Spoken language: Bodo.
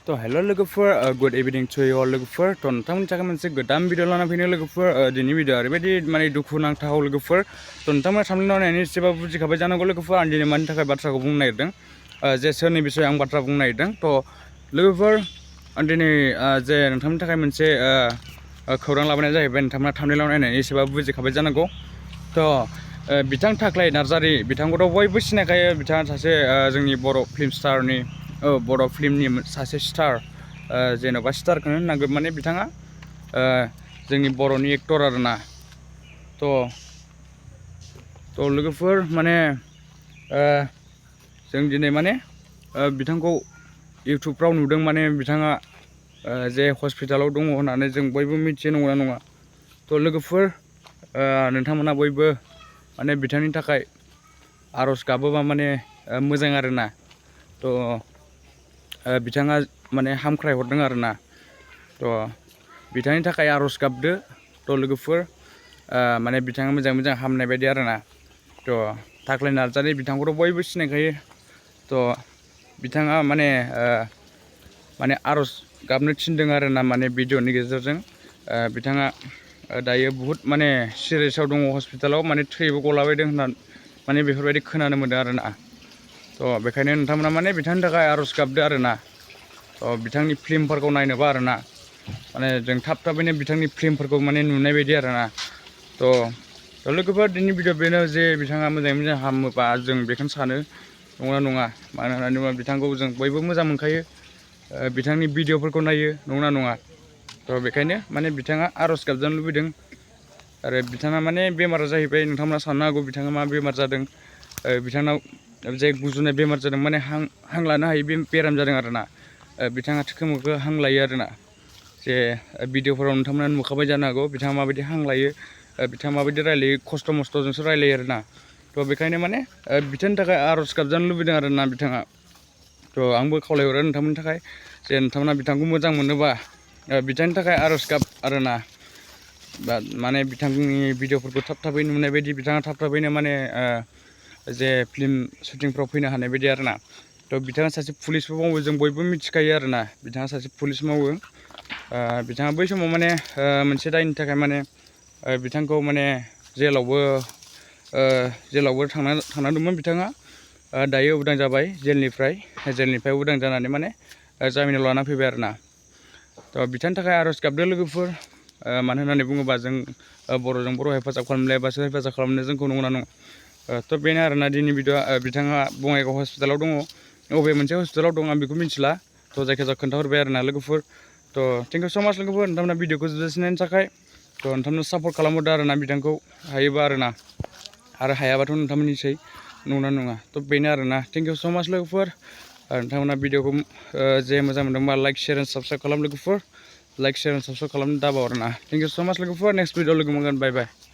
तो हेलो लोगोफोर good evening to you all लोगोफोर तो नोंथांमोननि थाखाय मोनसे गोदान भिडिअ लाना फैनो लोगोफोर दिनै भिडिअ ओरैबायदि माने दुखु नांथाव लोगोफोर तो नोंथांमोना थांनानै नायनायनि एसेबाबो बुजिखाबाय जानांगौ लोगोफोर आं दिनै मानि थाखाय बाथ्राखौ बुंनो नागिरदों जे सोरनि बिसय आं बाथ्रा बुंनो नागिरदों तो लोगोफोर आं दिनै जे नोंथांमोननि थाखाय मोनसे खौरां लाबोनाय जाहैबाय नोंथांमोना थांनायलाव नायनायनि एसेबाबो बुजिखाबाय जानांगौ तो बिथां ताक्लाई नार्जारि बिथांखौथ' बयबो सिनायखायो बिथाङा सासे जोंनि बर' फिल्म स्टारनि बर' फिल्मनि सासे स्टार जेन'बा स्टारखौनो होननांगोन माने बिथाङा जोंनि बर'नि एक्टर आरोना तो लोगोफोर माने जों दिनै माने बिथांखौ इउटुबफ्राव नुदों माने बिथाङा जे हस्पिटालाव दङ होननानै जों बयबो मिथियो नंगौना नङा तो लोगोफोर नोंथांमोना बयबो माने बिथांनि थाखाय आर'ज गाबोबा माने मोजां आरोना तो बिथाङा माने हामख्राय हरदों आरोना तो बिथांनि थाखाय आर'ज गाबदो तो लोगोफोर माने बिथाङा मोजां मोजां हामनाय बायदि आरोना तो ताक्लाई नार्जारि बिथांखौथ' बयबो सिनायखायो तो बिथाङा माने आर'ज गाबनो थिनदों आरोना माने भिडिअनि गेजेरजों बिथाङा दायो बुहुत माने सिरियासआव दङ हस्पिटालाव माने थैबो गलाबायदों होनना माने बेफोरबायदि खोनानो मोनदों आरोना तो बेखायनो नोंथांमोना माने बिथांनि थाखाय आर'ज गाबदो आरोना तो बिथांनि फिल्मफोरखौ नायनोबा आरोना माने जों थाब थाबैनो बिथांनि फिल्मफोरखौ माने नुनाय बायदि आरोना तो लोगोफोर दिनै भिडिअ बेनो जे बिथाङा मोजाङै मोजां हामोबा जों बेखौनो सानो नङा नङा मानो होननानै बुङोब्ला बिथांखौ जों बयबो मोजां मोनखायो बिथांनि भिडिअफोरखौ नायो नङा नङा तो बेखायनो माने बिथाङा आर'ज गाबजानो लुबैदों आरो बिथाङा माने बेमारा जाहैबाय नोंथांमोना साननो हागौ बिथाङा मा बेमार जादों बिथांनाव जे गुजुनाय बेमार जादों माने हां लानो हायै बेराम जादों आरोना बिथाङा थिखो मोखो हां लायो आरोना जे भिडिअफोराव नोंथांमोना नुखाबाय जानो हागौ बिथाङा माबायदि हां लायो बिथाङा माबायदि रायलायो खस्थ' मस्थ'जोंसो रायलायो आरोना तो बेखायनो माने बिथांनि थाखाय आर'ज गाबजानो लुबैदों आरोना बिथाङा तो आंबो खावलायहरो नोंथांमोननि थाखाय जे नोंथांमोना बिथांखौ मोजां मोनोबा बिथांनि थाखाय आर'ज गाब आरोना माने बिथांनि भिडिअफोरखौ थाब थाबैनो नुनाय बायदि बिथाङा थाब थाबैनो माने जे फिल्म शुटिंफ्राव फैनो हानाय बायदि आरोना तो बिथाङा सासे पुलिसबो मावो जों बयबो मिथिखायो आरोना बिथाङा सासे पुलिस मावो बिथाङा बै समाव माने मोनसे दायनि थाखाय माने बिथांखौ माने जेलावबो थांनांदोंमोन बिथाङा दायो उदां जाबाय जेलनिफ्राय उदां जानानै माने जामिनाव लाना फैबाय आरोना तो बिथांनि थाखाय आर'ज गाबदो लोगोफोर मानो होननानै बुङोबा जों बर'जों बर' हेफाजाब खालामलायाबासो हेफाजाब खालामनो जोंखौ नंगौना नङा तो बेनो आरोना दिनै भिडिअआ बिथाङा बङाइगाव हस्पिटालाव दङ बबे मोनसे हस्पिटालाव दं आं बेखौ मिथिला तो जायखिजाया खोन्थाहरबाय आरोना लोगोफोर तो थेंक इउ स' माच लोगोफोर नोंथांमोना भिडिअखौ जोबजासिनायनि थाखाय तो नोंथांमोना सापर्ट खालामहरदो आरोना बिथांखौ हायोबा आरोना आरो हायाबाथ' नोंथांमोननिसै नंगौना नङा तो बेनो आरोना थेंक इउ स' माच लोगोफोर नोंथांमोना भिडिअखौ जे मोजां मोनदोंबा लाइक शेयार एन्ड साबस्क्राइब खालाम लोगोफोर लाइक शेयार एन्ड साबस्क्राइब खालामनो दाबाव आरोना थेंक इउ स' माच लोगोफोर नेक्स्ट भिडिअ लोगो मोनगोन बाय बाय